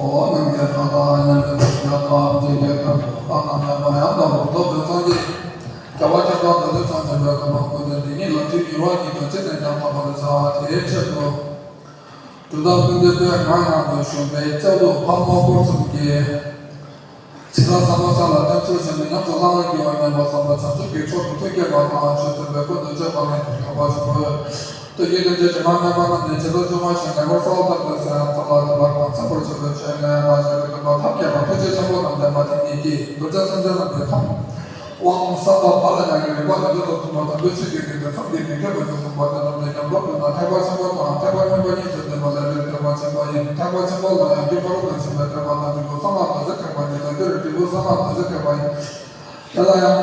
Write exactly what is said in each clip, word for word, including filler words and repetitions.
ཨོ། རྣམ་རྒྱལ་གང་དག་མཉམ་པའི་ཐབས་ཀྱིས་ཐམས་ཅད་ཀྱི་ཁམས་སུ་ལྷ་དང་མཉམ་པ་ཡང་དག་པར་རྫོགས་པའི་སངས་རྒྱས། རྒྱལ་བ་ཐེག་མཆོག་རྡོ་རྗེ་འཆང་ཆེན་པོའི་གོ་འཕང་བཀོད་དེ་འདི་ཉིད་ལ་དུས་འགྱུར་བ་ཉིད་དུ་ཅི་ནས་ཀྱང་མ་བབ་པར་བྱ། དེའི་ཆེད་དུ། གྲུབ་མཐའ་ཀུན་འདུས་པའི་ངག་ནང་དུ་བཞུགས་པའི་ལྕགས་ལུག་ཕག་མོ་སྐོར་གསུམ་གྱི། བྱེ་བྲག་ཟབ་མོ་ས་ལ་བརྟན་གསུམ་བཞི་ནི་ཡོངས་སུ་བླང་བའི་དགེ་བ་ཉམས་པ་བསམ་པ་བྱང་ཆུབ་ཀྱི་ཕྱོགས་སུ་ཐུགས་བསྐྱེད་པ་དང་ཆོས་སྟོན་པའི་ཀུན་ཏུ་སྤྱོད་པ་ལ་ཡང་དག་པར་ཞུགས་པ། ལྟོས་བཅས་ཀུན་གྱི་དྲི་མ་མེད་པ་རྣམས་ནི་ཇི་ལྟར་བྱུང་བ་བཞིན་ལེགས་པར་གསལ་བར་བཏབ་པའི་ས་ཡང་ཚོགས་ལ་དད་པ་དང་ཚངས་པར་སྤྱོད་པའི་ཆོས་ནི་མ་བྱོན་པའི་སྟོན་པ་ཐབས་མཁས་པ་ཐུགས་རྗེ་ཆེན་པོ་དང་ལྡན་པ་དེ་ཉིད་ཀྱིས་གདུལ་བྱ་སེམས་ཅན་རྣམས་ཀྱི་ཁམས། དབང་བསམ་པ་བག་ལ་ཉལ་གྱི་རིག་པ་དེ་དུས་ཐོག་ཐུན་མོང་དམ་པའི་ཆོས་ཀྱི་དགེ་འདུན་ཁམས་ཀྱི་མི་མཁས་པ་ཞིག་གསུངས་པ་དེ་རྣམས་ནི་ཉམས་ལེན་ལ་ཐེག་པ་ཆེན་པོ་དང་ཐེག་པ་དམན་པ་གཉིས་སུ་འདུས་པ་ལས་འདིར་ཐེག་པ་ཆེན་པོ་ཡིན། ཐེག་པ་ཆེན་པོ་ལ་ཡང་རྒྱུ་ཕ་རོལ་ཏུ་ཕྱིན་པའི་ཐེག་པ་དང་འབྲས་བུ་གསང་སྔགས་རྡོ་རྗེ་ཐེག་པ་གཉིས་ལས་འདིར་འབྲས་བུ་གསང་སྔགས་རྡོ་རྗེ་ཐེག་པ་ཡིན། དེ་ལ་ཡང་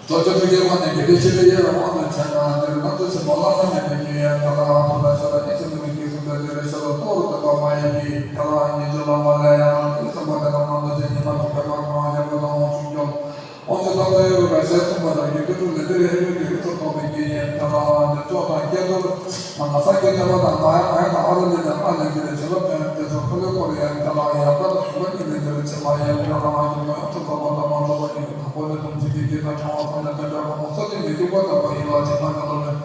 རྡོ་རྗེ་ཐུགས་ཀྱི་དབང་ནི་དགེ་སྡིག་ཤེས་པའི་དབྱེ་བའི་དབང་དུ་བྱས་ན་འདིར་རྣམ་གྲོལ་ཆེན་པོ་བླ་ན་མེད་པའི་རྒྱུ་ཡིན། དེ་ལའང་ཐོབ་པའི་ཆོས་ལ་གཉིས་སུ་འདུས་པའི་རྒྱུ་གསུངས་པས་འདིར་ཆོས་ལ་གཙོ་བོར་འདོད་པ་མ་ཡིན་པས། དེ་ལའང་ཉེ་སྦྱོར་བླ་མ་ལས་ཡང་ན་ལུས་གསུམ་པ་དེ་དང་རྣམ་གྲོལ་ཆེན་ཉི་མ་གྲགས་པའི་སྐབས་སུའང་ཉེ་སྦྱོར་དང་དབང་ཕྱུག་སྐྱོང་། དབང་ཕྱུག་ཐོབ་ཐག་ཡོད་པའི་ཞེས་གསུངས་པ་ལྟར་རྒྱུ་དེ་དྲུག་ལས་འདིར་ཡོད་པའི་རྒྱུ་ཚོགས་རྟོགས་པའི་རྒྱུ་ཡིན། དེ་ལའང་འདིར་མཆོག་དང་སྐྱེས་རྡོར་དང་ནང་གསང་གི་ཐེག་པ་དང་མ་ཡ་མ་ཡ་དང་ཨ་རུ་ལི་དང་ཨ་ལས་འདིར་བྱིན་རླབས་ཅན་དེ་ཚོ་འཁོར་ལོས་བསྐོར་ཡང་དེ་ལའང་ཡལ་ག་དང་ཡུངས་ཀར་གཉིས་ལས་འདིར་ཕྱི་མ་ཡིན། དེ་ལའང་རྒྱུ་མ་ཡང་དྲུག་ཐོབ་པ་དང་མ་ཐོབ་པ་ཡིན། དང་པོ་ནི་དམ་ཚིག་གི་རྒྱུ་དང་ཕྲེང་བ་གསུམ་ནི་སྟོན་པའི་ཕག་མོ་སོ་བདུན་གྱི་དཀྱུས་པ་ལྟ་བུ་ཡིན་ལ་ཕྱི་མ་ནི་ལོ་ལོན།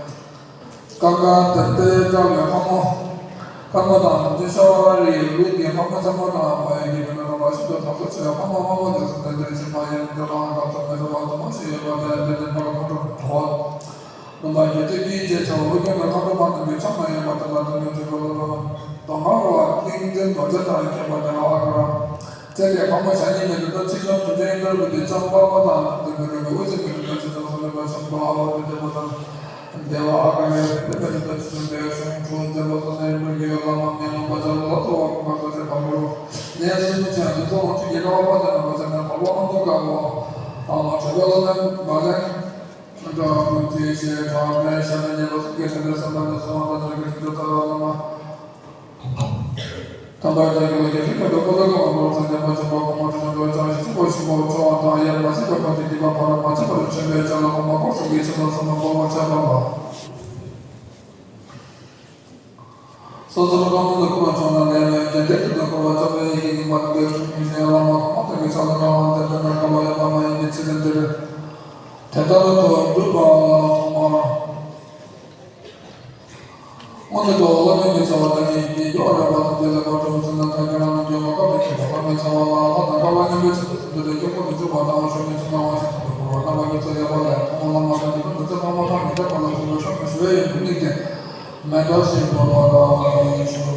ཀ་ཀ་དེ་ལྟའི་སྐྲ་བའི་ཕག་མོ། དཀར་མོ་དང་རིན་ཆེན་ཤ་བ་རིའི་ལུགས་ཀྱི་ཕག་མོ་ཆེན་པོ་དང་མོ་ཡི་རྒྱུད་པའི་ནང་ན་ཤིན་ཏུ་དར་སོ་ཆེ་བའི་ཕག་མོ་དམར་མོ་དེ་ཚོ་འདི་འདིར་ཕྱིན་པ་ཡིན། དེ་ལའང་སྐབས་སུ་མི་འགྲོ་བ་དུ་མ་ཞིག་ཡོད་པ་དེ་འདི་ནི་ཕར་ཁོང་ཁྲོ་བྲོ་བ། ལུང་པ་བརྒྱད་ཅུ་གྱི་རྗེས་ཆ་བོ་ཀུན་ལ་ཁོང་ཁྲོ་མ་སྟོན་པའི་ཕྱོགས་ན་ཡོད་པ་དེ་ལ་དུ་མི་འགྲོ་བ་ལ། དོ་ང་རུ་བ་ཏིང་འཛིན་རྡོ་རྗེ་དང་མཁྱེན་པ་དེ་ལ་ཨ་ཀ་ར། རྩེ་ལྔའི་ཕག་མོ་ཞ་ཉི་མའི་འདུན་པ་ཆེ་ཆུང་དུས་ཆེན་ཡིན་ལྟར་མི་དེ་ལྕམ་དཔལ་མོ་དང་དུ་མི་འགྲོ་བའི་དབུ་ཞྭ་མི་འདུན་པ་ཆེ་ཆུང་སོགས་ལ་ཆུང་པ་ཨ་བ་དུ་ལྡན་པ་དང་། དེ་བ་ཨ་ཀ་ནས་དེ་མི་དེ་ལྟར་ཆུ་ཆུང་དེ་གཞུང་དྲུག་མཛད་པ་སོགས་ནས་རིམ་པར་རྒྱལ་བའི་བླ་མ་མིའི་ལུང་པ་བྱ་ལོ་ལོ་ཐོ་བ་ཀུན་དགའ་རྡོ་རྗེ་དམ་པོར་གནས་གསུམ་ཆེན་འདི་ཚོ་དབང་ཕྱུག་རྒྱལ་བ་དཔལ་ལྡན་རིན་པོ་ཆེ་ནས་གོ་པ་དབང་དུ་བཀའ་བོ་དང་ལ་གྲོལ་བ་ལ་ནས་མ་ལན། དམ་པ་རྒྱ་གར་གྱི་མི་རྒྱལ་ཁབ་ཀྱི་གོང་མ་ཁྲི་ཚང་་འདུས་ཚང་ཞིང་ཆེན་པོ་ཆེན་པོ་ཆོས་དབང་དང་དབྱེར་མ་ཕྱེད་པའི་འཁོར་གྱི་སྡིག་པ་ཕ་རོལ་མ་ཕྱིན་པ་རུ་ཆེན་པོའི་ཆ་ལ་གོང་མ་འཁོར་གསུམ་གྱི་ཆེ་ཚང་སོགས་མང་པོར་བྱས་པ་ལ། སོ་སོར་རྐང་འཛིན་དུ་བསྐུར་བ་བྱུང་ན་ལས་མེད་ཀྱང་། བདེ་སྐྱིད་དུ་བསྐུར་བ་བྱུང་ན་ཡིད་ཀྱི་ཉིད་མ་ལུས་པའི་ཆོས་ཉིད་ཀྱི་བླ་མ་གོང་མ་དག་གི་ཕྱག་ལ་བརྐྱང་བ་དེ་ལྟར་ན་དཀའ་བ་ཡོད་པ་མ་ཡིན་པའི་ཕྱིར་འདིར། དེ་ལྟར་དུ་སྒྲུབ་པ་ལ་སོགས་པ། སྔོན་དུ་འགྲོ་བ་བླ་མེད་ཀྱི་བྱ་བ་དང་ཉེ་བའི་རྒྱུ་བ་རགས་པ་དང་བཅས་པའི་བར་དུ་ཚུལ་ལ་ཐལ་འགྱུར་རང་ལ་འགྱུར་བ་སྐབས་དེ་ཁྱད་པར་བླ་མེད་བྱ་བ་ལ་ལྷ་དང་དཀར་པོ་མཉམ་པའི་ཚུལ་དུ་གསུམ་དུ་ལས་སྐྱོབ་པོ་དང་སྤྱོད་པ་དང་ཞུ་མི་ཚུལ་སྣང་བ་ཞིག་ཐོབ་པའི་སྐུ་པར་རྣམ་པ་ཉེར་གསུམ་ཡོད་པ་ལས་ཐོག་མར་བླ་མ་དང་དེ་དག་ཏུ་ཚེ་དཔག་མ་ཐག་ཉེ་ཐག་པ་ལ་ཞུ་བའི་ཆོག་མིན་ཞུ་བའི་ཡོན་ཏན་དམིགས་ཏེ། མེ་ཏོག་སེར་པོ་ལ་ལ་ཞུ།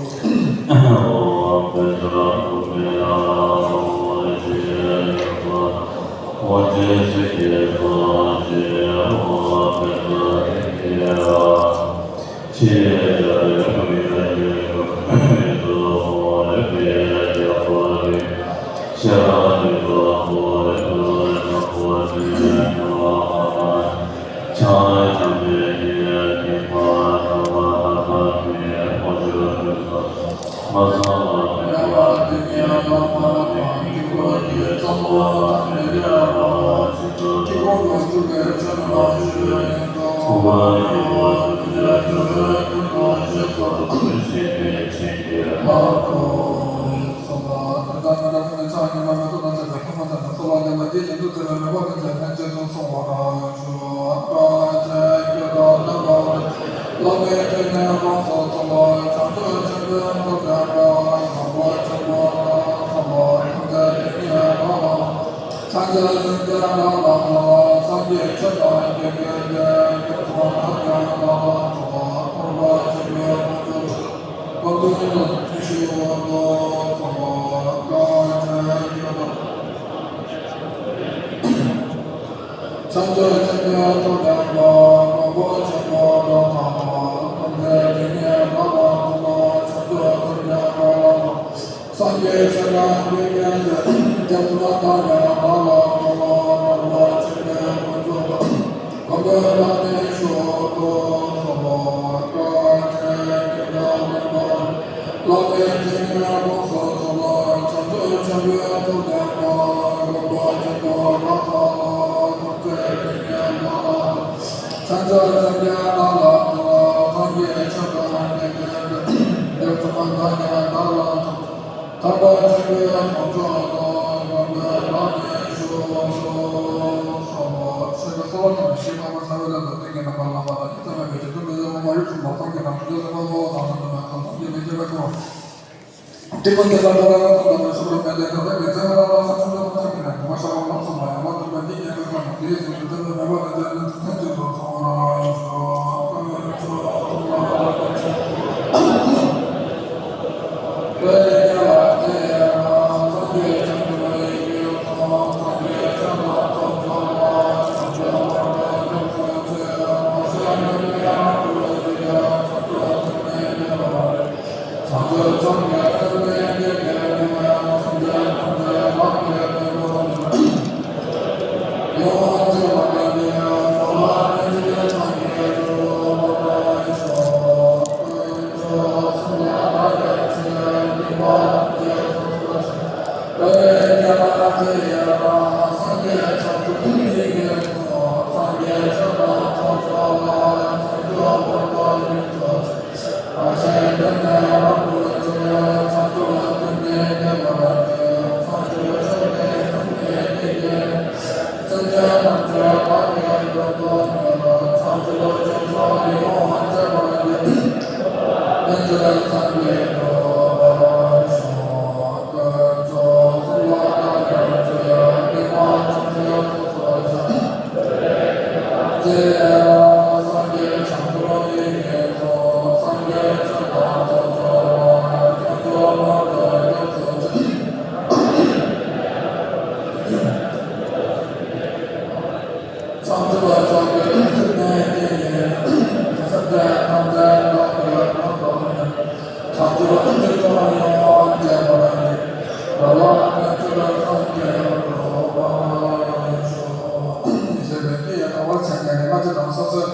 བར་བྱས་ནས་རེ་མ་ཅི་དང་སོ་སོའི་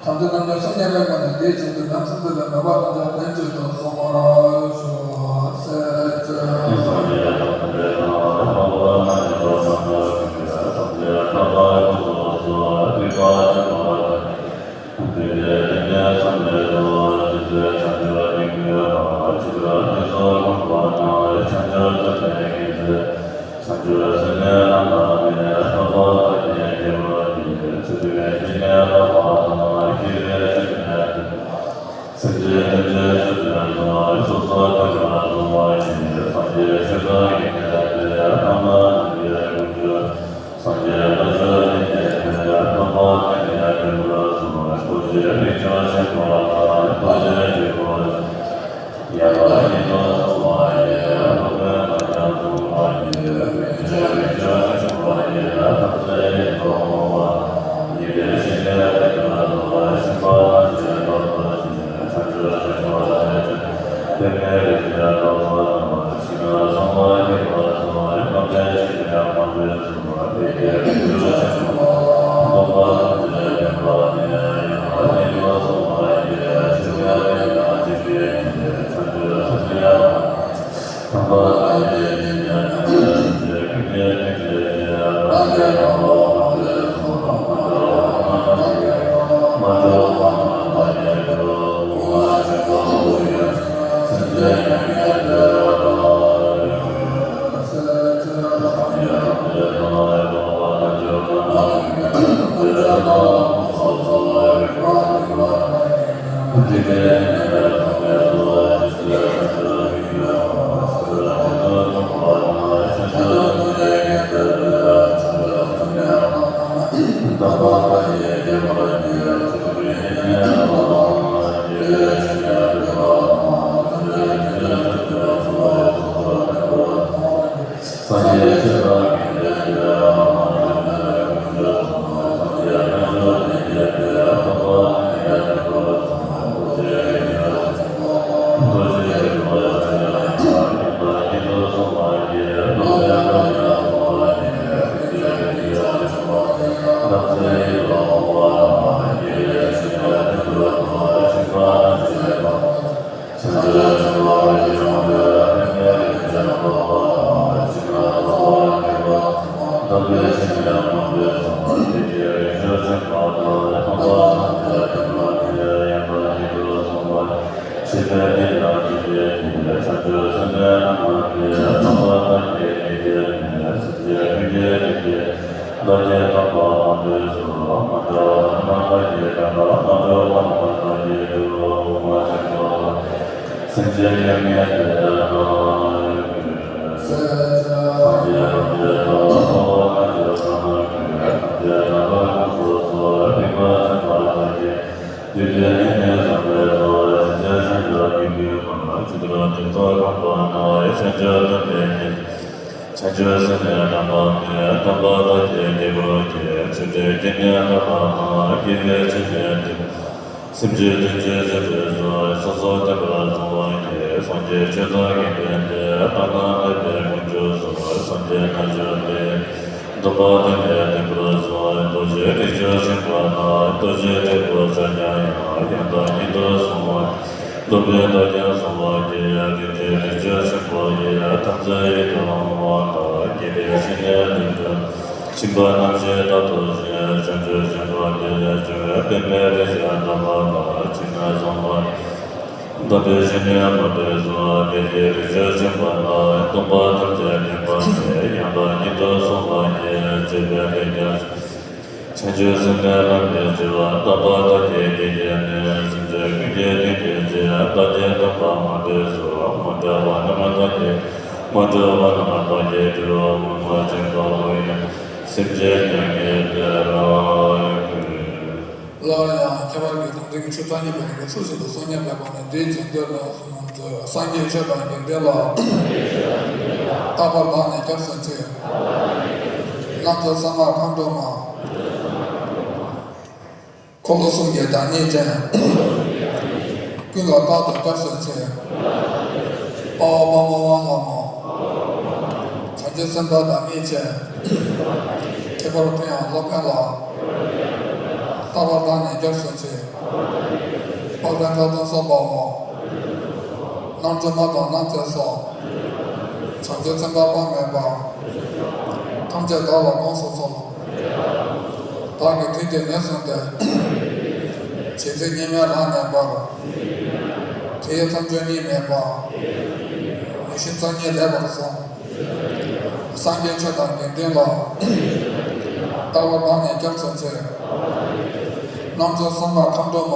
དམ་ཚིག་རྣམ་གཉིས་སུ་མཉམ་པའི་སྒོ་ནས་འདིའི་རྗེས་ཟློས་ནམ་མཚམས་འདི་ལ་མོས་པ་དང་བཅས་ལན་གཅིག་ཏུ་གསུང་བར་ཞུ། ཟེར་ཅིག་སེམས་ཅན་ཐམས་ཅད་སངས་རྒྱས་ཆོས་ཀྱི་དོན་དུ་སོ་སོ་བསྟན་པར་བཟུང་བ་ཡི། སངས་རྒྱས་ཆོས་ཐམས་ཀྱི་དོན་དུ་བླ་ན་མེད་པའི་དཀོན་མཆོག་གསུམ། སངས་རྒྱས་དལ་འབྱོར་པའི་སྡོམ་པ་ཐམས་ཅད་བསྟན་པར་བཟུང་བ་ཡི། རྡོ་རྗེ་རིགས་ཤེས་ཆེན་པོ་དང་རྡོ་རྗེ་ཐེག་པ་ཕྱག་རྒྱ་ཡན་ལག་ཡང་དག་ཉིད་དུ་བཟུང་བ་ཡི། སྟོན་པས་བདག་ཀྱང་གསུངས་པ་ཡི། རིགས་ཀྱི་རིགས་ཆོས་ཆེན་པོ་ཡི། ཐམས་ཅད་ཡིད་དུ་འོང་བ་དང་། དགེ་བའི་བཤེས་གཉེན་ལས་གྲུབ་པ། ཤིང་པ་རྣམ་བཞི་ལྟ་བུར་བཞེད། བྱང་ཆུབ་སེམས་དཔའ་ལས་བྱུང་བའི། པདྨའི་རིགས་ཤེས་ལྡན་པ་དང་། ཇི་སྙེད་བཟང་པོ་དག་པའི་བཤེས་གཉེན་མ་འདྲེས་སོ། དེ་ཡི་རིགས་ཆོས་ཆེན་པོ་དང་། སྟོན་པ་ཐམས་ཅད་མཁྱེན་པ་ཡི། ཡང་དག་ཉིད་དུ་གསུངས་པ་ཡི། ཅེས་པའི་ཐད་ཀྱང་། བྱང་ཆུབ་སེམས་དཔའི་ལམ་པའི་སྦྱོར་བ། རྟག་པ་དག་གི་དགེ་རྒྱས་ནི། སེམས་ཅན་ཀུན་གྱི་དོན་གྱི་ཆེད། བདག་གིས་སྟོན་པ་མ་འདྲེས་སོ། མ་འདྲེས་པ་རྣམས་བདག་གིས། མ་འདྲེས་པ་རྣམས་བདག་གིས་སྒྲོལ་བ། མངོན་པར་བརྩོན་པ་པོ་ཡིས། སེམས་ཅན་མྱ་ངན་ལས་རང་གྲོལ། སླར་ཡང་ཁྱད་པར་གྱི་དམ་ཚིག་ཆུ་ཚོད་གཉིས་པའི་རིང་གི་ཚུལ་བཞིན་དུ་གསུང་སྙམ་པའི་སྒོ་ནས་འདིའི་རྗེས་ཟློས་ལ་གསུངས་ཏེ། སངས་རྒྱས་ཆོས་དང་དགེ་འདུན་ལ། རྟག་པར་བདག་ནི་སྐྱབས་སུ་མཆི། སྣང་ཚུལ་གསང་སྔགས་མཁའ་འགྲོ་མ། འཁོར་ལོ་གསུམ་གྱི་བདག་ཉིད་ཅན། ཀུན་ལ་རྟག་ཏུ་སྐྱབས་སུ་མཆི། དཔའ་བོ་དཔའ་མོ་དབང་ལྷ་མོ། བྱང་ཆུབ་སེམས་དཔའ་བདག་ཉིད་ཅན། ཁྱད་པར་དུ་ཡང་སློབ་དཔོན་ལ། ལྟ་བ་བདག་ཉིད་སྐྱབས་སུ་མཆི། དཔལ་ལྡན་ཁྲག་འཐུང་སོགས་པའོ། རྣམ་འཕྲུལ་མ་དང་རྣམ་རྩེ་སོགས། བྱང་ཆུབ་སེམས་དཔའ་དཔག་མེད་པ། ཐམས་ཅད་བདག་ལ་དགོངས་སུ་གསོལ། བདག་གིས་དུས་དེ་ནས་བཟུང་སྟེ། བྱེད་ཚིག་གཉིས་མེད་ལམ་ནས་འབར། ཐེག་མཆོག་ཐམས་ཅད་གཉིས་མེད་པ། ཡེ་ཤེས་རྩ་གཉིས་ལེགས་པར་གསུངས། སངས་རྒྱས་ཆོས་དང་དགེ་འདུན་ལ། ལྟ་བ་བདག་ཉིད་སྐྱབས་སུ་མཆི། རྣམ་འཕྲུལ་གསུམ་ལ་མཁའ་འགྲོ་མ།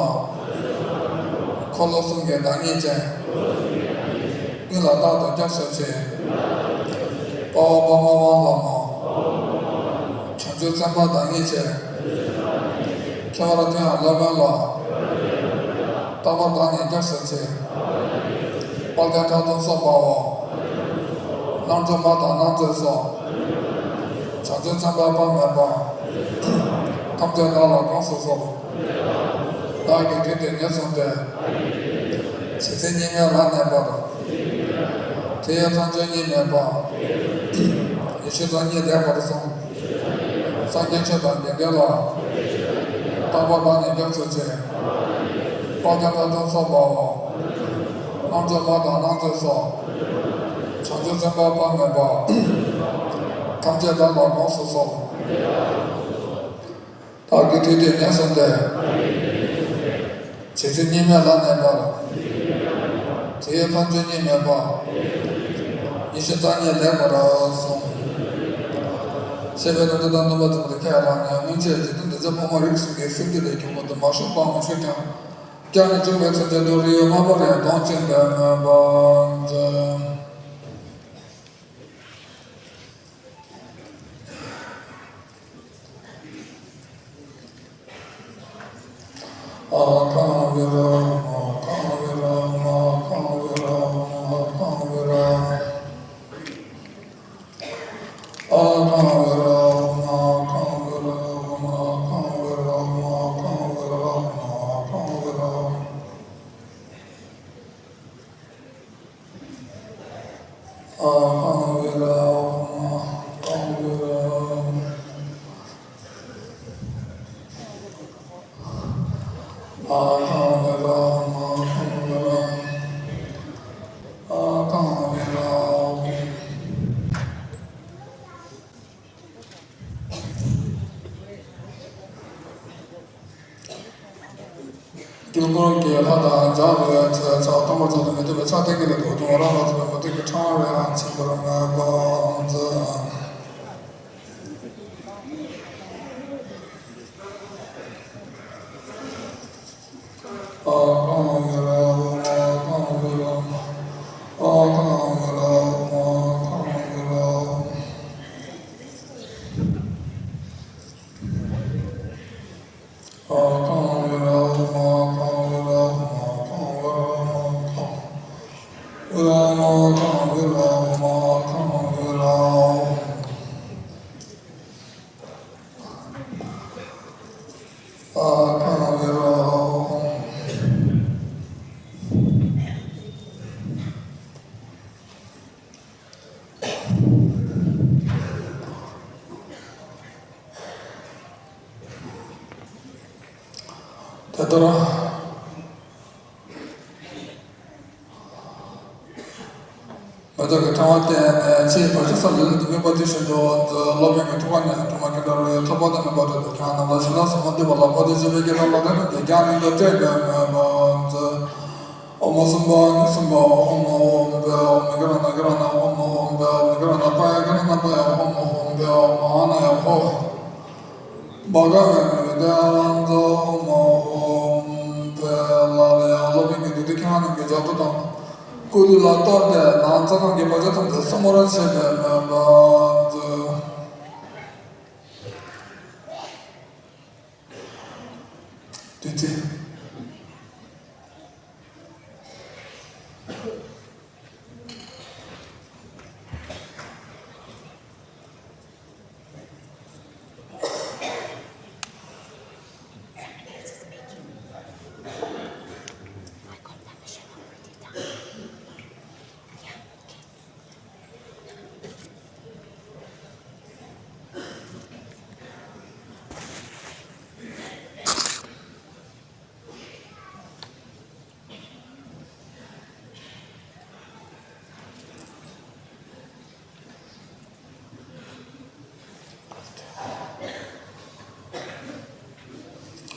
འཁོར་ལོ་གསུམ་གྱི་བདག་ཉིད་ཅན། ཀུན་ལ་རྟག་ཏུ་སྐྱབས་སུ་མཆི། དཔའ་བོ་དཔའ་མོ་དབང་ལ་མོ། བྱང་ཆུབ་སེམས་དཔའ་བདག་ཉིད་ཆེ། ཁྱད་པར་དོན་ཡང་སློབ་དཔོན་ལ། རྟག་པར་བདག་ཉིད་སྐྱབས་སུ་མཆི། དཔལ་ལྡན་ཁྲག་འཐུང་སོགས་པའོ། རྣམ་འཕྲུལ་མ་དང་རྣམ་རྩེ་སོགས། བྱང་ཆུབ་སེམས་དཔའ་དཔག་མེད་པ། ཐམས་ཅད་བདག་ལ་དགོངས་སུ་གསོལ། བདག་གིས་དུས་དེ་ནས་བཟུང་སྟེ། བྱེད་ཚིག་གཉིས་མེད་ལམ་ནས་འབར། ཐེག་མཆོག་ཐམས་ཅད་གཉིས་མེད་པ། ཡེ་ཤེས་རྩ་གཉིས་ལེགས་པར་གསུངས། སངས་རྒྱས་ཆོས་དང་དགེ་འདུན་ལ། ལྟ་བ་བདག་ཉིད་སྐྱབས་སུ་མཆི། དཔལ་ལྡན་ཁྲག་འཐུང་སོགས་པའོ། རྣམ་འཕྲུལ་མ་དང་རྣམ་རྩེ་སོགས། བྱང་ཆུབ་སེམས་དཔའ་དཔག་མེད་པ། ཐམས་ཅད་བདག་ལ་དགོངས་སུ་གསོལ། བདག་གིས་དུས་དེ་ནས་བཟུང་སྟེ། བྱེད་ཚིག་གཉིས་མེད་ལམ་ནས་འབར། ཐེག་མཆོག་ཐམས་ཅད་གཉིས་མེད་པ། ཡེ་ཤེས་རྩ་གཉིས་ལེགས་པར་གསུངས། ཞེས་པའི་ནང་དུ་དང་སྟོན་པ་ཙམ་དུ་ཁས་བླངས་ནས། སྔོན་ཆད་འཇིག་རྟེན་འདི་ཚོ་ཕོ་མོ་རིགས་གསུམ་གྱི་སེམས་འདི་ལས་གྱུར་པ་དུ་མ་ཞུགས་པའམ་ཞུགས་ཀྱང་། ཀྱང་ནི་བྱུང་བའི་ཚེ་འདི་དུ་རིགས་དབྱེ་མ་བར་ཡང་སྡོམ་ཅན་དུ་མོས་པ་མཛོད། དཀྱིལ་འཁོར་གྱི་ལྷ་དང་སྦྱར་བའི་ཚེ་ཕྱག་སྟོང་པར་བྱ་དང་མི་མཐུན་པའི་ཕྱག་རྟེན་གྱི་ལས་ཐོག་ཏུ་རང་ལ་ཐུབ་པའི་མུ་སྟེགས་ཀྱི་ཕྲེང་བའི་དབང་ཆེན་པོར་མངོན་པར་མཛོད། དེ་ལྟར། མེ་ཏོག་གི་ཕྲེང་བ་བསྟན་ནས། ཕྱིའི་བར་ཆད་སེལ་ལ་དམིགས་པ་དེ་བཞིན་དུ། སློབ་དཔོན་གྱི་ཐུགས་ཀ་ནས་སྒྲོལ་མ་སྐྱེ་འགྲོ་རོ། ཐོབ་པ་དང་ནུས་པ་དྲུག་ཏུ་ཁྱེད་རྣམས་ལ། བྱིན་རླབས་ཟབ་མོ་འདུས་པ་ལ། བཀའ་དྲིན་ཆེ་བའི་དགེ་སློང་ལག་ལེན་གྱི་རྒྱང་རིང་དུ་བསྐྲད་པའི་མོས་པ་མཛོད། ཨོཾ་སུམྦྷ་ཉི་སུམྦྷ་ཨོཾ་ཨོཾ་བྷྱཿ་ན་ག་ར་ན་ཨོཾ་ཨོཾ་བྷྱཿ་ན་ག་ར་ན་པ་ཡ་ག་ར་ན་པ་ཡ་ཨོཾ་ཨོཾ་བྷྱཿ་མ་ཧཱ་ན་ཡ་ཧོ། བྷ་ག་བྷེ་ནི་ཝི་དྷ་ཡ་ཝན་ཏོ་ཨོཾ་ཨོཾ་བྷྱཿ། སླར་ཡང་སློབ་དཔོན་གྱི་བདུད་རྩི་ཁྱེད་རྣམས་ཀྱི་ལྗགས་རྩུབ་དང་སྐུ་ལུས་ལ་གཏོར་ཏེ། ནང་རྩ་ཁམས་ཀྱི་བར་ཆད་ཐམས་ཅད་སྲུང་བར་བྱེད་པའི་མོས་པ་མཛོད། བདུད་རྩི།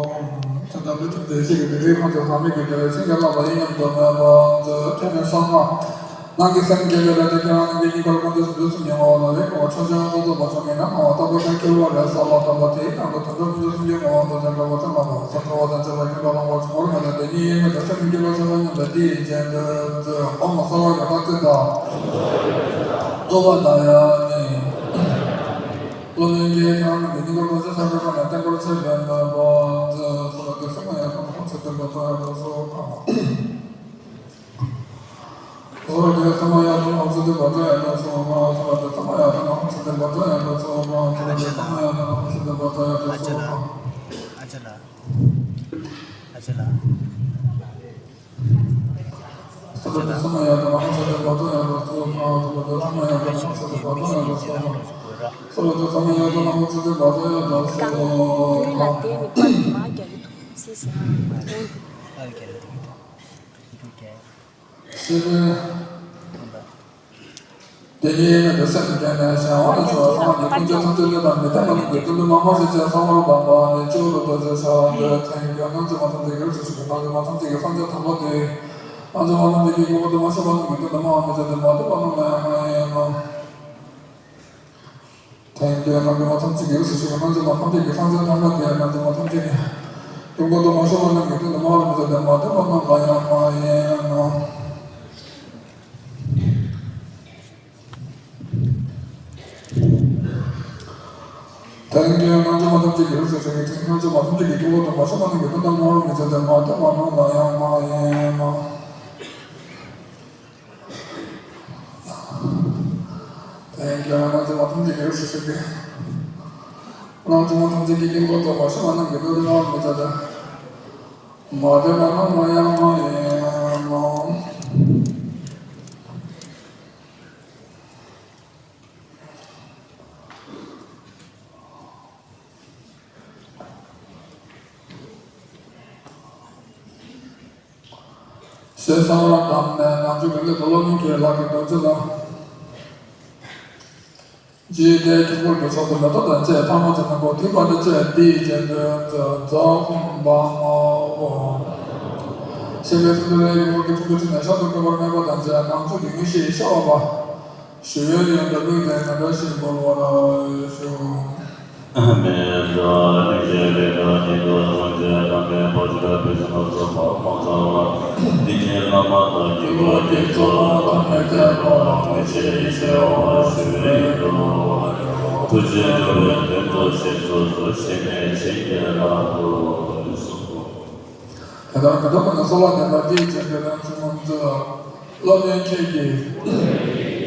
ད་ལྟ་བུ་ཐུགས་རྗེ་ཆེ་གི་བདེ་ལེགས་ཁོང་ཚོ་ཚང་མས་ཀྱི་བདེ་བའི་སེམས་ཀྱི་བསླབ་པ་ཡིན་སྙམ་དུ་མོས་པ་མཛོད། དེ་ནས་བསམ་ན། ནང་གི་སེམས་བསྐྱེད་པའི་ལས་དེ་ཁྱེད་རང་གི་སྙིང་ཁར་ཀུན་ཏུ་སུ་འདུས་སུ་མྱོང་བ་ལ་ལེགས་པ་ཆོས་ཅན་སོ་སོ་བ་ཆོས་མིན་ན་ང་བ་ལྟ་བུ་དང་ཁྱེར་བ་རེད་ས་ལ་དམ་པ་དེའི་ནང་དུ་དམ་པའི་ཀུན་ཏུ་སུ་འདུས་ངོ་བོ་དང་བྱང་ཁ་བ་ཚང་མ་བ་སོ་ཁ་བ་དང་བྱ་བ་ཁྱོད་འགྲོ་ལ་ངོ་ཆུང་བར་མེད་ལ་དེ་ཉིད་ཡིན་མིན་དུ་སེམས་བསྐྱེད་པ་ཆོས་པ་སྙམ་པའི་དེ་ཡི་རྗེས་ཟློས་མཛོད། འོ་མ་གསོལ་བ་རེ་བ་ཚེ་དང་། བསྟོད་པ་དང་ཡང་ནི། སློབ་དཔོན་གྱིས་ཁྱེད་རང་གི་སྙིང་ཁར་ཀུན་གཞི་བསམ་པའི་སྒོ་ནས་བརྟན་པོར་བྱས་པའི་མོས་པ་མཛོད། གསོལ་བ་འདེབས་སེམས་མ་ཡང་དག་སྣང་ཚུལ་བསྟན་པ་དང་ཡང་དག་སོགས་དང་། གསོལ་བ་འདེབས་སེམས་མ་ཡང་དག་སྣང་ཚུལ་བསྟན་པ་དང་ཡང་དག་སོགས་དང་། གསོལ་བ་འདེབས་སེམས་མ་ཡང་དག་སྣང་ཚུལ་བསྟན་པ་དང་ཡང་དག་སོགས་དང་། གསོལ་བ་འདེབས་སེམས་མ་ཡང་དག་སྣང་ཚུལ་བསྟན་པ་དང་ཡང་དག་སོགས་དང་། ཨ་ཅེ་ལགས། ཨ་ཅེ་ལགས། གསོལ་བ་འདེབས་སེམས་མ་ཡང་དག་སྣང་ཚུལ་བསྟན་པ་དང་ཡང་དག་སོགས་དང་། གསོལ་བ་འདེབས་སེམས་མ་ཡང་དག་སྣང་ཚུལ་བསྟན་པ་དང་ཡང་དག་སོགས་དང་། གསོལ་བ་འདེབས་སེམས་མ་ཡང་དག་སྣང་ཚུལ་བསྟན་པ་དང་ཡང་དག་སོགས་དང་། སེམས་དེ་ཉིད་མེད་པའི་སེམས་བསྐྱེད་ནས་ཞེན་པ་ནི་ཆོས་ཚང་བའི་ཀུན་རྒྱལ་ཐམས་ཅད་ལས་དང་མི་ལྡན་པ་རྣམས་ཀྱི་ཀུན་ཏུ་མ་མོ་ཞེས་བྱའི་གསང་བར་གདམས་པ་ནི་སྤྱི་བོ་རུ་རྡོ་རྗེ་ཞེས་པ་འདི་ཐལ་འགྱུར་སྣང་བྱེད་མ་ཐམས་ཅད་ཀྱི་རིགས་སུ་ཞུགས་པའི་སྣང་བྱེད་མ་ཐམས་ཅད་ཀྱི་སངས་རྒྱས་དམ་པ་སྟེ། སྣང་བྱེད་མ་ཐམས་ཅད་ཀྱི་ཀུན་ཏུ་མ་ཞེན་པ་རྣམས་ཀྱི་ཀུན་ཏུ་མ་མོ་ཞེས་བྱའི་མ་ལྡན་པ་རྣམས་ལ་ཡང་མ་ཡིན་ནོ། ཐལ་འགྱུར་སྣང་བྱེད་མ་ཐམས་ཅད་ཀྱི་རིགས་སུ་ཞུགས་པའི་སྣང་བྱེད་མ་ཐམས་ཅད་ཀྱི་སངས་རྒྱས་དམ་པ་སྟེ། སྣང་བྱེད་མ་ཐམས་ཅད་ཀྱི་ཀུན་ཏུ་མ་ཞེན་པ་རྣམས་ཀྱི་ཀུན་ཏུ་མ་མོ་ཞེས་བྱའི་མ་ལྡན་པ་རྣམས་ལ་ཡང་མ་ཡིན་ནོ། ཐལ་འགྱུར་སྣང་བྱེད་མ་ཐམས་ཅད་ཀྱི་རིགས་སུ་ཞུགས་པའི་སྣང་བྱེད་མ་ཐམས་ཅད་ཀྱི་ཀུན་ཏུ་མ་ཞེན་པ་རྣམས་ཀྱི་ཀུན་ཏུ་མ་མོ་ཞེས་བྱའི་མ་ལྡན་པ་རྣམས་ལ་ཡང་མ་ཡིན་ནོ། ཐལ་འགྱུར་སྣང་བྱེད་མ་ཐམས་ཅད་ཀྱི་རིགས་སུ་ཞུགས་པའི་སྣང་བྱེད་མ་ཐམས་ཅད་ཀྱི་ཀུན་ཏུ་མ་ཞེན་པ་རྣམས་ཀྱི་ཀུན་ཏུ་མ་མོ་ཞེས་བྱའི་མ་ལྡན་པ་རྣམས་ལ་ཡང་མ་ཡིན་ནོ། ཞེས་གསང་བར་གདམས་ནས་ནམ་ཞིག་གི་སླད་དུ་སློབ་དཔོན་གྱིས་ལག་གི་རྡོ་རྗེ་ལ། རྗེ་དེའི་ཁྱད་པར་གྱི་ཕྱོགས་སུ་མེ་ཏོག་དང་བཅས་ཐ་མ་ཅན་ནི་གོ་ཐིག་པ་འདི་བཅས་འདི་ཡི་རྗེས་ཟློས་མཛོད། རྫོགས་པ་མའོ། ཞེས་པའི་གསུང་དེ་ལས་ཡུལ་འཁོར་གྱི་ཕྲེང་བའི་ཁྲོད་ནས་ཤར་དུ་བཀོད་པར་མོས་པ་དང་བཅས་ནང་བཅུད་ཀྱི་དངོས་གཞི་ཤ་བ་པ། ཞི་བའི་ཡོན་ཏན་དམིགས་ཏེ་ནན་ཏན་ཞིང་འབུལ་བར་ཞུ། མི་འདྲ་སྙིང་རྗེ་ལས་འདའ་ཉེ་དུ་སངས་རྒྱས་བསྟན་པའི་བར་ཆད་དགྲ་བཅོམ་ཕྱིར་ལ་ཕན་ཚུན་སྣ་ཚོགས་པ་མ་ཚང་བར་དེ་ཉིད་བླ་མ་དང་དགེ་བ་བགྱིས་ཚོགས་ཐམས་ཅད་ཐོབ་པར་དངོས་གཞི་ཡེ་ཤེས་འོད་ཞུ་བའི་ཡུལ་དུ་ཐུགས་རྗེ་འགྲོ་བའི་དོན་དུ་ཞིག་གསོ་སུ་ཞིག་ནས་ཞིག་གི་ལག་ཏུ་གསོལ། དེ་ལྟར་མེ་ཏོག་ཀུན་ནས་གསོལ་བ་འདེབས་པ་འདི་ཡི་རྗེས་ཟློས་ལན་གསུམ་མཛོད། སློབ་དཔོན་ཁྱེད་ཀྱིས། དེ་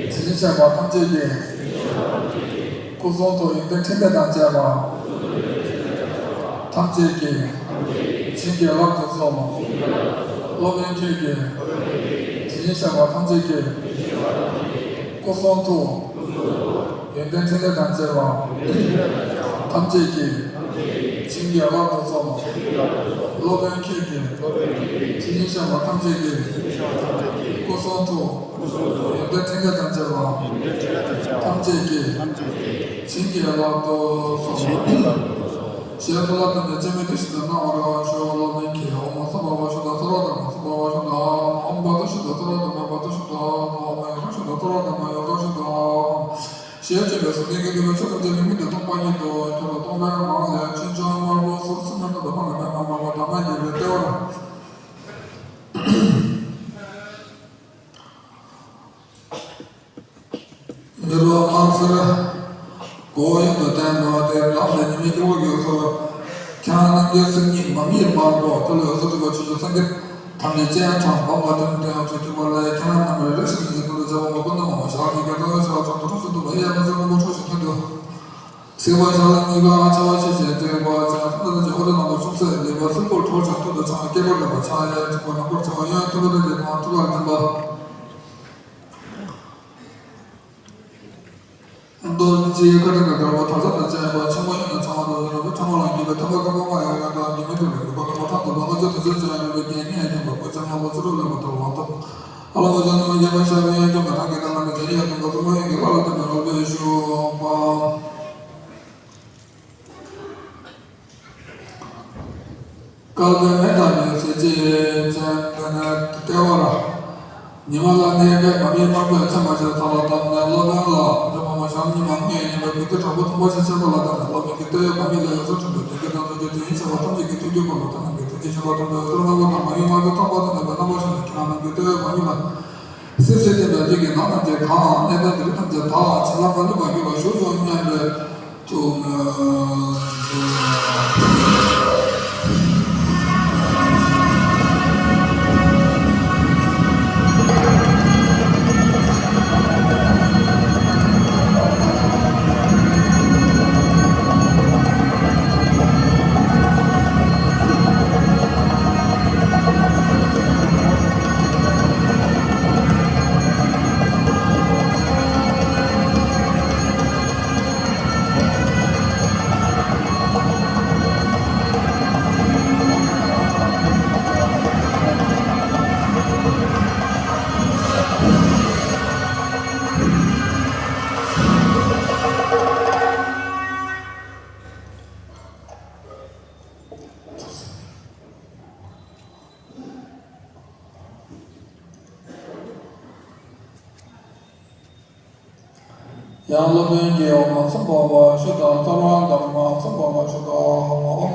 བཞིན་གཤེགས་པ་ཐམས་ཅད་ཀྱི། སྐུ་གསུང་ཐུགས་ཡོན་ཏན་ཕྲིན་ལས་དང་བཅས་པ། ཐམས་ཅད་ཀྱིས། བྱིན་གྱིས་བརླབ་ཏུ་གསོལ། སློབ་དཔོན་ཁྱེད་ཀྱིས། དེ་བཞིན་གཤེགས་པ་ཐམས་ཅད་ཀྱི། སྐུ་གསུང་ཐུགས། ཡོན་ཏན་ཕྲིན་ལས་དང་བཅས་པ། ཐམས་ཅད་ཀྱིས། བྱིན་གྱིས་བརླབ་ཏུ་གསོལ། སློབ་དཔོན་ཁྱེད་ཀྱིས། དེ་བཞིན་གཤེགས་པ་ཐམས་ཅད་ཀྱི། སྐུ་གསུང་ཐུགས། ཡོན་ཏན་ཕྲིན་ལས་དང་བཅས་པ། ཐམས་ཅད་ཀྱིས། བྱིན་གྱིས་བརླབ་ཏུ་གསོལ། ཞེས་བླ་དང་ནས་ཅན་མའི་དུས་སུ་གནང་བར་ཞུ། སློབ་དཔོན་གྱིས་ཨོཾ་ཨ་སྭ་བྷཱ་ཝ་ཤུདྡྷ་སརྦ་དྷརྨ་སྭ་བྷཱ་ཝ་ཤུདྡྷ། ཨོཾ་བ་དྷཱུ་ཤུདྡྷ་སརྦ་དྷརྨ་བ་དྷཱུ་ཤུདྡྷ། ཨོཾ་ཡོ་ག་ཤུདྡྷ་སརྦ་དྷརྨ་ཡོ་ག་ཤུདྡྷ། ཞེས་བརྗོད་པའི་གཟུངས་ལྡན་གྱི་འདུན་པས་ཆོས་ཐམས་ཅད་དམིགས་མེད་དུ་སྟོང་པ་ཉིད་དུ་གྱུར་པ་སྟོང་པའི་ངང་ལས་ཕྱིན་ཅི་མར་པོ་ཟུར་གསུམ་མེ་ཏོག་དང་ཕ་ལ་མེ་མ་མར་པ་འདབ་མ་བརྒྱད་པའི་ལྟེ་བར། མི་རོ་དམར་སེར། གོ་ཡོན་དུ་བསྟན་པ་དེ་ལམ་ལས་ཉི་མའི་སྐྱེ་བོ་ཡོད་ཚོ། ཁྱེད་རང་རྣམས་ཀྱི་སེམས་ཉིད་མ་མི་མང་པོ་དེ་ལ་འོད་ཟེར་སྤྲུལ་པ་ཆོས་ཀྱི་སེང་གེ་ཐམས་ཅད་སྤྱན་དྲངས་པ་མ་དོན་དོན་ཡང་ཆོས་ཐུབ་པ་ལས་ཁྱེད་རང་རྣམས་ཀྱི་རེ་ཞིག་ནི་ཡིན་དུ་ལ་བྱ་བ་མ་ཀུན་ནམ་མ་ཞག་གི་རྒྱལ་ཚང་ཞག་ཚང་དུ་ཁྲོ་ཞིང་དུ་མ་ཡི་ཡང་མ་ཟེར་མང་པོ་ཁྲོ་ཞིང་ཐོན་དུ། ཚིག་པ་ཞག་ལ་གཉིས་ཀ་ཆ་བ་ཆེ་ཞེས་བསྟན་པ་ཅན་ཐུན་ལ་ཅི་ཨོ་རེ་ནང་པ་ཆུང་ཚེ་ལེགས་པ་སྲིན་པོར་ཁྲོ་ཞིང་ཐོན་དུ་ཆང་སྐྱེ་བར་ལེགས་པ་ཆང་ཡང་ཆུང་པ་ནང་པར་ཆང་ཡང་ཐུབ་པ་དང་རྒྱལ་ཐང་ཐུབ་པར་འཛིན་པ། མདོར་ ཅེས་བཀའ་དྲིན་གྱི་དགའ་བ་དག་ས་དང་བཅས་པ་ཆེན་པོ་ཡིན་ན་ཚང་བ་དང་ཡོད་ན་བའི་ཕྲེང་བ་ལ་འགྱུར་བའི་ཐེག་པ་ཀུན་སྤངས་ཡང་ཡང་དང་འགྱུར་མེད་དུ་ལེགས་པར་ཐོགས་པ་ཐག་ཏུ་བ་ལྔ་བཅུ་དོན་གཅོད་བྱ་ཡུལ་གྱི་རྒྱན་ངེས་ཡིན་པ་ཀུན་ཚང་མ་ལོ་ཚུལ་ལོ་ལེགས་པར་ཐོགས་པ་དང་། ཨ་ལ་བ་ཅན་ནི་མ་རྒྱལ་བ་ཤ་བའི་ཡང་ཀུན་པ་ཐང་གི་དང་ལ་ནི་ཇེ་ཡ་ཀུན་པ་ཀུན་པ་ཡང་གི་བ་ལ་དམ་པའི་རོལ་པའི་ཤུགས་པ། བསྐལ་པའི་མེ་ལྟ་བུའི་ཚེ་གཅིག་ཅན་དེ་ནས་ལྟེ་བར། ཉི་མ་ལ་གནས་པའི་བ་མི་དམར་པོས་ཚིམ་པ་ཞིག་ཚར་ལ་བཏབ་ནས་སློབ་དཔོན་ལ་འདི་མ་མ་ཞབས་གཉིས་མ་ལྔས་ཉེ་བའི་བུ་ཏི་དྲག་པོ་མཐོང་པ་ཞིག་བྱས་པ་ལ་བརྟེན་ནས་སློབ་དཔོན་གྱིས་ལྟེ་བའི་བ་མི་ལ་ཡོངས་སུ་འཁྲུངས་པའི་དོན་གྱི་དོན་དུ་རྗེ་དེ་བཞིན་གཤེགས་པ་ཐམས་ཅད་ཀྱི་ཐུགས་ཀྱི་དཀོན་པོ་ཐ་ན་གི་ཐུགས་རྗེ་ཆེན་པོ་ཐམས་ཅད་ཡོད་ཚུལ་མངོན་པར་མཐོང་བ་ཡིན་པ་དང་མ་ཡིན་པ་ཐོས་པ་དང་ལྡན་པའི་རྣམ་པ་ཞིག་ནས་ཁྱེད་རང་རྣམས་ཀྱིས་ལྟེ་བའི་བ་མི་ལ། སྲིད་ཞིའི་སྟོན་པའི་ལུས་ཀྱི་ནང་ཐམས་ཅད་གང་། གནས་པའི་འདུ་ཤེས་ཐམས་ཅད་དག་བྱིན་རླབས་མ་ལུས་པར་གྱུར་པར་ཤོག་ཅིག་སྙམ་པའི་ཐུགས་སྨོན། ཡང་སློབ་དཔོན་གྱིས་ཨོཾ་སྭ་བྷཱ་ཝ་ཤུདྡྷ་ཐར་པ་དྷརྨ་སྭ་བྷཱ་ཝ་ཤུདྡྷ་ཨོཾ།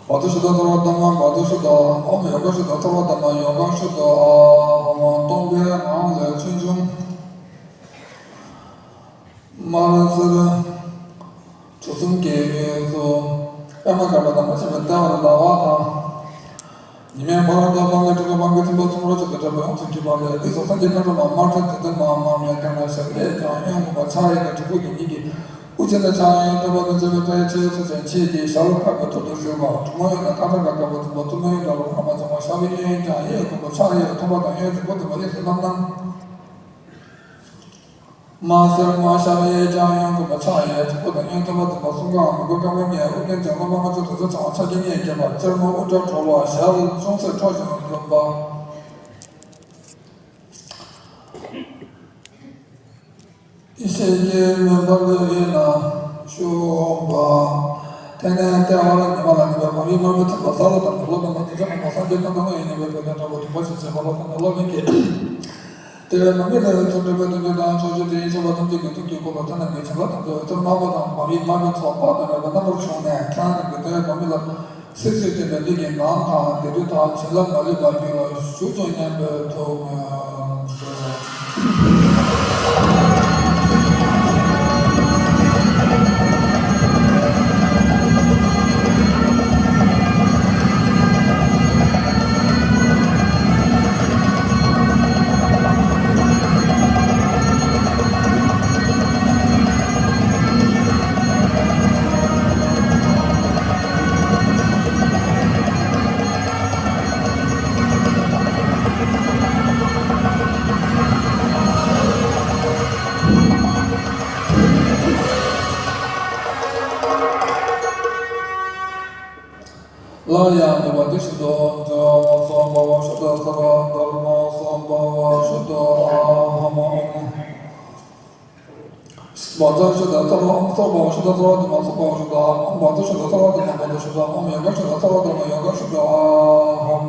བདྷཱ་ཤུདྡྷ་ཐར་པ་དྷརྨ་བདྷཱ་ཤུདྡྷ་ཨོཾ། ཡོ་ག་ཤུདྡྷ་ཐར་པ་དྷརྨ་ཡོ་ག་ཤུདྡྷ་ཨོཾ། སྟོང་པའི་ངང་ལས་ཆོས་འབྱུང་དམར་སེར་དྲི་གསུམ་གྱི་དབུས་སུ་པདྨ་དཀར་པོ་དང་མ་ཆགས་པའི་ལྟེ་བར་ཟླ་བ་དང་། ཉི་མའི་འཁོར་དང་སྤང་གི་སྤྲིན་ཕུང་སྤང་གི་ཐིམ་ཕུག་ཚོམ་བུར་ཅན་དུ་འདྲེས་པ་ཡོངས་སུ་འཁྱུད་པ་ལས། དབུས་སུ་སངས་རྒྱས་མཁའ་འགྲོ་མ་དམར་ཁྲ་དྲི་ལྡན་མ་དམར་མོའི་སྟེང་ན་ཞབས་གཡས་བརྐྱང་གཡོན་བསྐུམ་པ་ཕྱག་གཡས་ཀྱིས་དྲིལ་བུ་གི་ཉིད་ཀྱི་དབུ་ཅན་དུ་ཕྱག་གཡོན་ཐོད་པ་དང་བཅས་པའི་སྐྲ་ཡི་ཕྱི་ཡུལ་ཚུ་ཅན་ཕྱེད་ཀྱི་ཞབས་ལ་ཕག་གི་ཐོད་དུ་གཟིགས་པ། གྲུ་མོ་གཡོན་ན་ཁ་ཐར་ཀ་དཀར་པོ་འཛིན་པ། གཏུམ་མོ་གཡོན་ན་རོ་ལངས་པ་འཛིན་པ། ཞབས་གཡས་གཡོན་བརྐྱང་གཡས་བསྐུམ་པ་ཕྱག་གཡས་ཐོད་པ་དང་གཡོན་གཟིགས་པ་འཛིན་པ་དབུས་སུ་རྣམ་སྣང་དམར་སེར་མོ། ཞབས་གཡས་བརྐྱང་གཡོན་བསྐུམ་པ་ཕྱག་གཡས་དྲིལ་བུ་དང་གཡོན་ཐོད་པ་འཛིན་པ། གསུམ་ཀའང་མི་མགོ་དཀར་མོ་ཉལ། དབུ་རྒྱན་འཇམ་དཀར་དམར་མོ་ཚོགས་དྲུག་ཚོགས་འཆང་བ་ཕྱག་རྒྱ་གཉིས་བརྒྱན་པ། སེར་མོ་དབུ་སྐྲ་གྲོལ་བ་ཞལ་ཅུང་ཟད་ཁྲོ་ཞིང་ལྡུམ་པ། ཡེ་ཤེས་ཀྱི་མེ་འབར་བའི་དབུས་ན་བཞུགས་པ། དེ་ནས་ལྟེ་བར་ཉི་མ་ལ་གནས་པའི་བ་མི་དམར་པོས་ཚིམ་པ་ས་ལ་བཏབ་ནས་སློབ་དཔོན་ལ་འདི་ཚོ་ངོ་མ་སངས་རྒྱས་ཀུན་ཏུ་དངོས་ཡིན་སྙམ་པའི་དཔེ་དོན་དྲང་པོ་སྟོན་པ་ཞིག་བྱས་པ་ལ་བརྟེན་ནས་སློབ་དཔོན་གྱིས། ལྟེ་བའི་བ་མི་ལ་ཡོངས་སུ་འཁྲུངས་པའི་དོན་གྱི་དང་ཕྱོགས་བཅུ་དེ་བཞིན་གཤེགས་པ་ཐམས་ཅད་ཀྱི་ཐུགས་ཀྱི་དཀོན་པོ་ཐ་ན་མགོན་བྱིན་རླབས་ཐམས་ཅད་འོད་ཟེར་དམར་པོ་དང་བ་མི་དམར་པོའི་ཚོགས་དཔག་ཏུ་མེད་པ་རྣམ་པར་བྱུང་ནས་ཁྱེད་རང་རྣམས་ཀྱི་ལྟེ་བའི་བ་མི་ལ་སྲིད་ཞིའི་སྟོན་པའི་ལུས་ཀྱི་ནང་དང་བདེ་དྲོད་དང་བྱིན་རླབས་མ་ལུས་པ་གྱུར་ལ་བཞུགས་ཤོག་སྙམ་པའི་ཐུགས་སྨོན། སླར་ཡང་བདག་བདེ་ཞིང་སྡུག་བྱ་སྭ་བྷཱ་ཝ་ཤུདྡྷ་ཐར་པ་དྷརྨ་སྭ་བྷཱ་ཝ་ཤུདྡྷ་ཨ་ཧཾ་ཨོཾ། བདྷཱ་ཤུདྡྷ་ཐར་པ་ཨོཾ་སྭ་བྷཱ་ཝ་ཤུདྡྷ་ཐར་པ་དྷརྨ་སྭ་བྷཱ་ཝ་ཤུདྡྷ་ཨ་ཧཾ། བདྷཱ་ཤུདྡྷ་ཐར་པ་དྷརྨ་བདྷཱ་ཤུདྡྷ་ཨ་ཧཾ། ཡོ་ག་ཤུདྡྷ་ཐར་པ་དྷརྨ་ཡོ་ག་ཤུདྡྷ་ཨ་ཧཾ།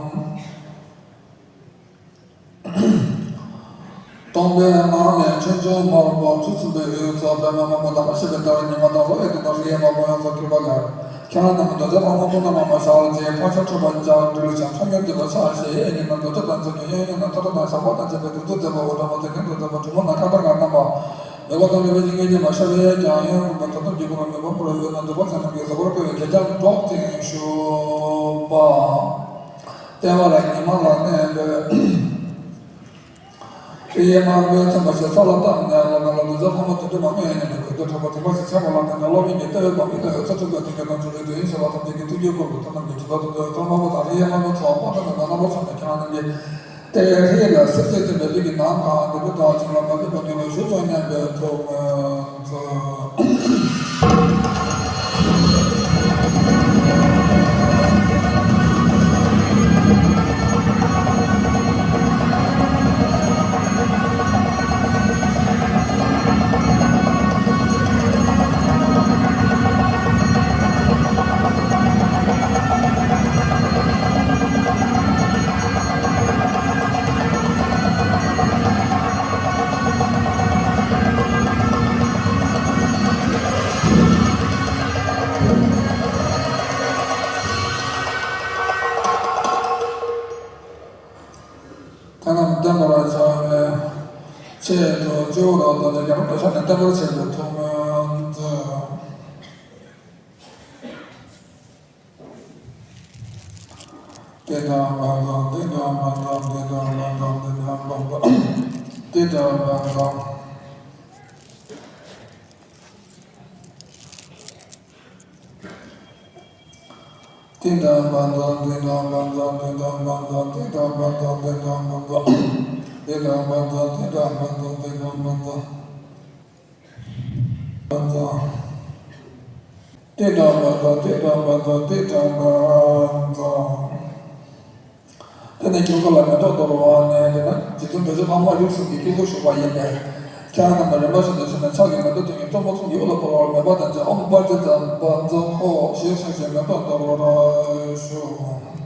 སྟོང་པའི་ངང་ལས་ཆོས་འབྱུང་དམར་པོ་ཚུར་ཚུད་པའི་དབུས་སུ་པདྨ་དམར་པོ་དང་མ་ཆགས་པའི་ལྟེ་བར་ཉི་མ་དང་ལོ་ཡི་སྟོན་པ་རིའི་དམར་པོ་ཡོངས་སུ་འཁྱུད་པ་ལས། ཁྱེད་རང་རྣམས་རྡོ་རྗེ་ཕག་མོ་སྐུ་ན་མ་མ་ཞལ་གཅིག་ཕག་ཕྱག་འཁྲིལ་པ་ལྕགས་སྦྲུལ་ཞལ་ཁྲ་ཡོན་ཏེ་པ་ཕྱག་བཞི་གཡས་གཉིས་ན་རྡོ་རྗེ་དང་མཚུངས་ཀྱི་གཡོན་གཉིས་ན་ཐོད་ཕྲེང་དང་ཞགས་པ་དང་བཅས་པའི་གདུང་འཛིན་མཛད་པ། དབུ་སྐྲ་མོ་ཚེ་རྒྱན་དུ་མཛད་པ། གྲུ་མོ་ན་ཁ་ཐར་ཀ་བསྣམས་པ། ལེགས་པར་གཏམས་པའི་བུ་ཆེན་ཉིད་ཀྱི་མ་ཤ་བའི་ཀྱང་ཡོན་བསྐུམ་པ། ད་དུང་རྒྱལ་པོ་རང་གི་དབང་པོ་ར་ཡོད་ན་འདུག་པ་ཟེར་ན་གི་ཟ་བར་བཀོད་པའི་གད་རྒྱངས་སྒྲོག་ཅིང་བཞུགས་པ། ལྟེ་བ་ལ་ཉི་མ་ལ་གནས་པའི་རིའི་དམར་པོའི་ཚོན་པ་ཞིག་ས་ལ་བཏབ་ནས་སློབ་མ་ལ་འདི་ཚོ་ལྷ་མོ་དོན་གྲུབ་མ་སྨོན་ཡིན་ནས་གོས་འདུག་གྲགས་པ་དེ་མ་ཞིག་བྱས་པ་ལ་བརྟེན་ནས་སློབ་དཔོན་གྱིས་ལྟེ་བའི་བ་མི་ལ་ཡོངས་སུ་འཁྲུངས་པའི་དོན་གྱི་དང་ཕྱོགས་རིས་དེ་ཡིན་ཞེས་པ་ཐམས་ཅད་ཀྱི་ཐུགས་རྒྱུད་ཀུན་ཏུ་ཐ་ན་མི་འཇིག་ལྟ་དང་འདོད་ཚོར་དམར་པོ་དང་རིའི་དམར་པོའི་ཚོགས་དཔག་ཏུ་མེད་པ་རྣམ་པར་བྱུང་ནས་ཁྱེད་རང་རྣམས་ཀྱི་ལྟེ་བའི་རིགས་ལ་སྲིད་རྩེར་སྟོན་པའི་ལུས་ཀྱི་ནང་གང་བདེ་དྲོད་དང་བྱིན་རླབས་མ་ལུས་པ་གྱུར་ལ་བཞུགས་ཤོག་སྙམ་པའི་ཐུགས་སྨོན་མཛོད། རྒྱ་གར་གོས་ཆེན་ནས་བརྟན་པར་བྱེད་པའི་ཐུགས་སྨོན་མཛད། ཏེ་དང་བ་དང་ཏེ་དང་བ་དང་ཏེ་དང་བ་དང་ཏེ་དང་བ་དང་ཏེ་དང་བ་དང་། ཏེ་དང་བ་དང་ཏེ་དང་བ་དང་ཏེ་དང་བ་དང་ཏེ་དང་བ་དང་ཏེ་དང་བ་དང་ཏེ་དང་བ་དང་ཏེ་དང་བ་དང་ཏེ་དང་བ་དང་། ཏེ་དང་བ་དང་ཏེ་དང་བ་དང་ཏེ་དང་བ་དང་། དེ་ནས་དཀྱིལ་འཁོར་ལ་མེ་ཏོག་དོར་བ་ནས་དེ་ན་རྗེ་བཙུན་རྡོ་རྗེ་ཕག་མོ་རིགས་གསུམ་གྱི་དཀྱིལ་འཁོར་བཞུགས་པ་ཡིན་པས། ཁྱེད་རང་རྣམས་ལ་རིམ་པ་བཞིན་དུ་བྱོན་ནས་ཕྱག་གི་མེ་ཏོག་དེ་ཉིད་གཏོར་མ་གསུམ་གྱི་དབུ་ལ་ཕུལ་བར་མོས་པ་དང་བཅས། ཨོཾ་བཛྲ་ཛྙཱ་བཛྲ་ཧོཿ་ཞེས་བྱ་ཞིང་མེ་ཏོག་དོར་བར་ཞུ།